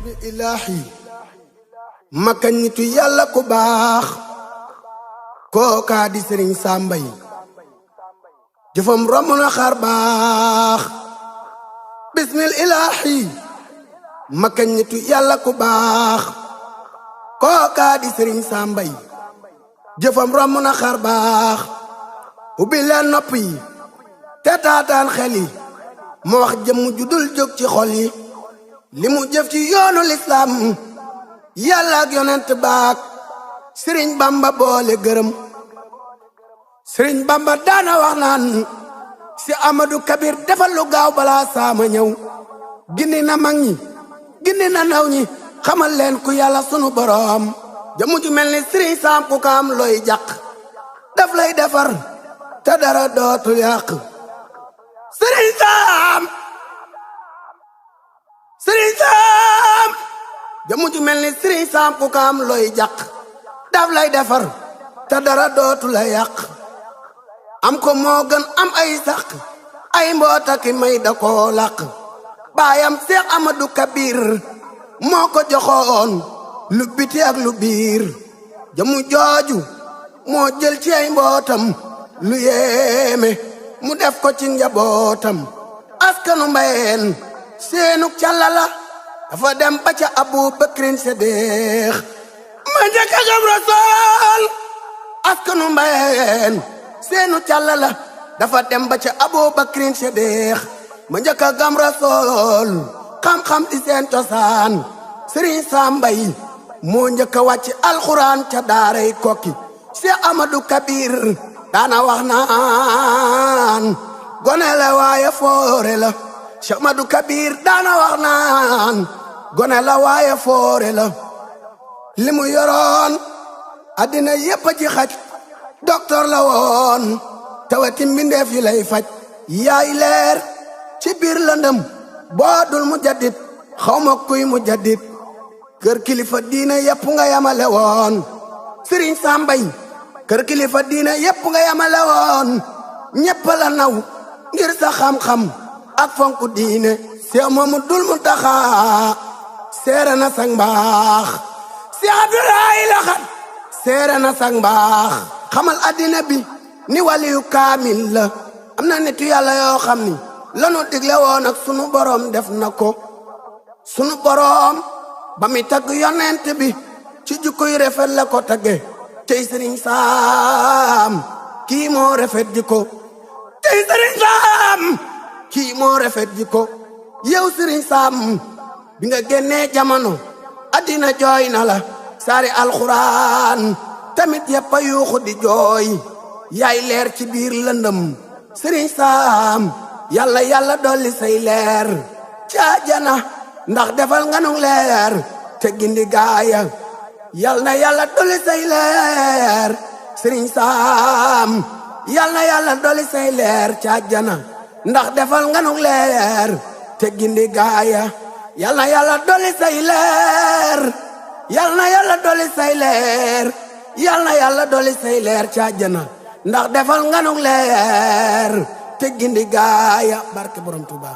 ilaahi makka nitu yàlla ku baax kookaa di sëriñ Sambay jëfam romb na xar baax bismil ilaahi makka nitu yàlla ku baax kookaa di sëriñ Sambay jëfam romb na xar baax ubbi leen nopp yi te taataan xel yi mu wax jëmm ju dul jóg ci xol yi li mu jëf ci yoonu lislaam yàlla ak yonent baak sëriñ bamba boole gërëm sëriñ bamba daana wax naan si Amadou Kabir defal lu gaaw balaa saama ñëw gindi na mag ñi gindi na ndaw ñi xamal leen ku yàlla sunu boroom jëmu ju mel ni sëriñ Sam ku kaam looy jàq daf lay defar te dara dootul yàq sëriñ Sam sëriñ Sam jëmu ju mel ni sëriñ Sam ku kaam looy jàq daf lay defar te dara dootul la yàq am ko moo gën am ay sàq ay mboota ki may da koo làq baayam Seex Amadou Kabir moo ko joxoon lu biti ak lu biir jëmu jooju moo jël ci ay mbootam lu yéeme mu def ko ci njabootam askanu mbayeen seenuk càllala dafa dem ba ca Abu Bakrin Sedeex ma njëkk a gëm Rasool askanu mbayeen seenu càllala dafa dem ba ca Abu Bakrin Sedeex ma njëkk a gëm Rasool xam-xam di seen cosaan Sëriñ Sambay moo njëkk a wàcc alxuraan ca daaray Kokki Seex Amadou Kabir daana wax naan gone la waaye foore la Seex Amadou Kabir daana wax naan gone la waaye foore la li mu yoroon addina yépp a ci xaj docteur la woon tawati mbindeef yi lay faj yaay leer ci biir lëndëm boo dul mu jaddit xawma kuy mu jaddit kër kilifa diine yépp nga yamale woon Sëriñ Sambay kër kilifa diine yépp nga yamale woon ñépp la naw ngir sa xam-xam ak fonku diine Seex Mamadu Muntaxa seere na sang mbaax Seex Abdulaay Laxat seere na sang mbaax xamal addina bi ni waliyu kaamil la am na nitu yàlla yoo xam ni lanu digle woon ak sunu boroom def na ko sunu boroom ba mi tagg yonent bi ci jikko yu rafet la ko tagge tey Sëriñ Sam kii moo rafet jikko tey Sëriñ Sam kii moo rafet jikko yow Sëriñ Sam bi nga génnee jamono addina jooy na la saari alxuraan tamit yëpp a yuuxu di jooy yaay leer ci biir lëndëm Sëriñ Sam yàlla yàlla dolli say leer ci àjjana ndax defal nga nu leer te gindi gaaya yal na yàlla dolli say leer Sëriñ Sam yal na yàlla dolli say leer ci àjjana ndax defal nga nu leer te gindi gaaya yal na yàlla dolli say leer yal na yàlla dolli say leer yal na yàlla dolli say leer ci àjjana ndax defal nga nu leer te gindi gaaya barke Borom Tuuba